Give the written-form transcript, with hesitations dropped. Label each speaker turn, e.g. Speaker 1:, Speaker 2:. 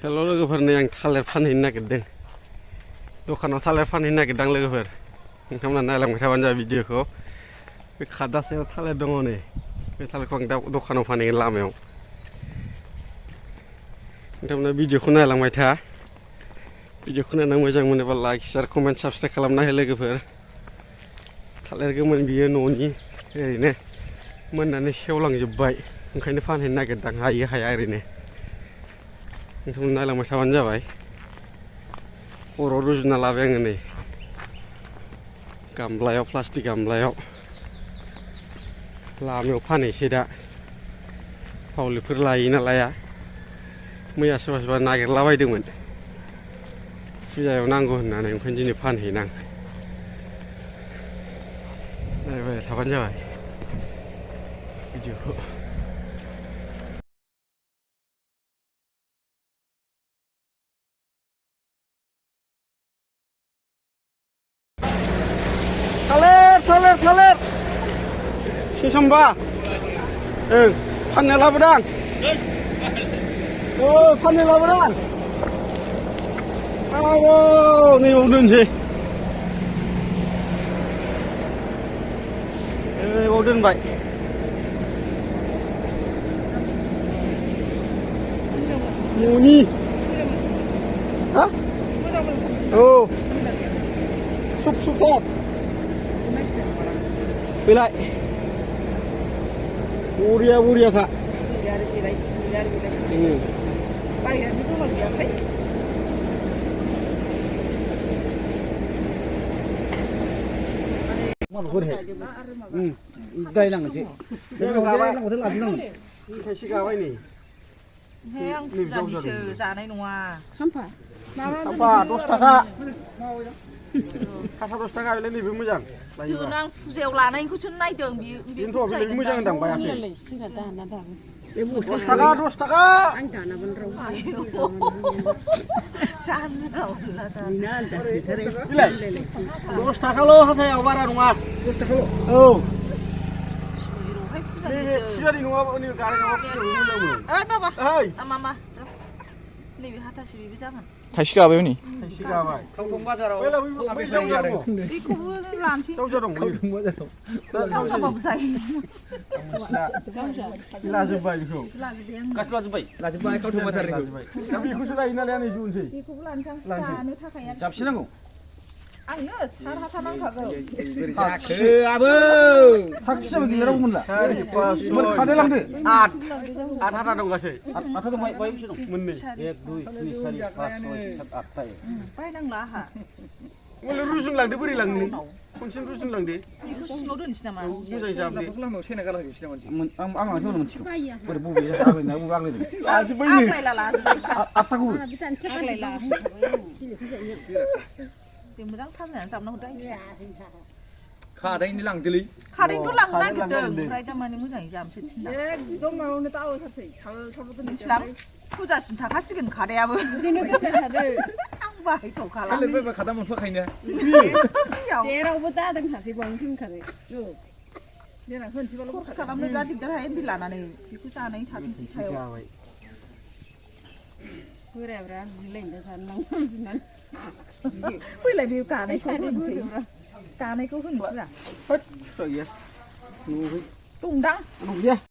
Speaker 1: हेल' लोगोफोर नै आं थालिर फानहैनो नागिरदों दखानाव थालिर फानहैनो नागिरदों लोगोफोर नोंथांमोना नायलांबाय थाबानो जाबाय भिडिअखौ बे खादासेयाव थालिर दङ नै बे थालिरखौ आं दा दखानाव फानहैगोन लामायाव नोंथांमोना भिडिअखौ नायलांबाय था भिडिअखौ नायना मोजां मोनोबा लाइक शेयार कमेन्ट साबस्क्राइब खालामना हो लोगोफोर थालिर गोमोन बियो न'नि ओरैनो मोननानै सेवलांजोब्बाय ओंखायनो फानहैनो नागिरदां हायो हाया ओरैनो नोंथांमोना नायलांबाय थाबानो जाबाय खर'आव रुजुना लाबाय आङो नै गामलायाव प्लास्टिक गामलायाव लामायाव फानहैसै दा फावलिफोर लायो ना लाया मैया सोरबा सोरबा नागिरलाबायदोंमोन फुजायाव नांगौ होननानै ओंखायनो दिनै फानहैनां नायबाय थाबानो जाबाय भिडिअखौ थालिर सिसंबा ओं फाननो लाबोदां फाननो लाबोदां नैबाव दोनसै बाव दोनबाय न'नि हा औ सुप फैलाय बरियाखा
Speaker 2: गायनांगोनसै
Speaker 1: थाइसे गाबाय नै
Speaker 3: आं फुजानिसो जानाय नङा
Speaker 2: सामफा
Speaker 1: 10 थाखा खाथा 10 थाखा बेलाय नैबे मोजां
Speaker 3: दोन आं फुजायाव लानायखौसो नायदों
Speaker 1: बेनोथ' बेलाय मोजां होनदां बायाखै 10 थाखा
Speaker 2: आं दानाबोन राव
Speaker 1: बिलाय 10 थाखाल' हाथायाव बारा नङा 10 थाखाल' औ नैबे फुजानि नङाबा नै गारि नङाबा फुजायाव मोजां मोनो
Speaker 3: ओइ बाबा
Speaker 1: ओइ
Speaker 3: मामा नैबे हाथासे बेबो जागोन
Speaker 4: थाइसे गाबाय हनै
Speaker 1: थाइसे गाबाय
Speaker 2: खावथं बाजाराव
Speaker 3: बेखौबो लानोसै
Speaker 1: जावजा दं
Speaker 2: खावथं बाजाराव
Speaker 3: जावजाबाबो जायो
Speaker 1: लाजोब्बाय बेखौ
Speaker 3: लाजोब्बाय आं
Speaker 2: गासिबो लाजोब्बाय खावथं बाजारनिखौ
Speaker 1: दा बेखौसो लायो नालाय आं दिहुनसै
Speaker 3: बेखौबो लानोसै आं जानो थाखाय
Speaker 2: जाबसिनांगौ
Speaker 3: आंनो सार हाथा नांखागौ
Speaker 2: आबो थाखिसाबो गैला रावबो मोनला खादे लांदो
Speaker 1: 8 हाथा दं गासै
Speaker 2: 8 दं बाय बेसे दं
Speaker 1: मोननै
Speaker 2: 1 2 3 4 5 6 7 8 थायो
Speaker 3: बायनांला आहा
Speaker 1: ओमफ्राय रुजुनलांदो बोरै लांनो खनसेनो रुजुनलांदो
Speaker 3: बेखौ सिङाव दोनसै नामा
Speaker 1: मोजां जाबदो
Speaker 2: लामायाव सेना गालांजोबसै नामा आं माथो मोनथिगौ बोरै बबे जाबायना बबे आग्लायदों
Speaker 1: लाजोब्बाय नो
Speaker 3: आग्लायला लाजोब्बाय
Speaker 2: 8थाखौबो
Speaker 3: आग्लायला बे मोजां थांनानै जाबनांगौ दा
Speaker 2: खादायनो लांदोलै
Speaker 3: खारैखौ लांनो नागिरदों ओमफ्राय दा माने मोजाङै जामसै थिनदा
Speaker 5: एकदम माबानो दावोथारसै
Speaker 3: मिथिलां फुजासिम थाखासिगोन खादायाबो आं बाहायथाव खालाम
Speaker 2: खालाय बायबा खादा मोनफाखायनो
Speaker 5: जेरावबो दादों सासे बावनो फैखारो देनां होनसैबाल'
Speaker 3: खरस खालामनो बिराद दिगदार हायो एमबि लानानै बेखौ जानायनि थाथोंसै सायाव
Speaker 5: बोरायब्रा जिलायनो जानो नांगौ
Speaker 3: फैलाय बे गानायखौ होनोसै गानायखौ होनोसै
Speaker 1: होद फिसा गैया
Speaker 3: दंदां
Speaker 1: गैया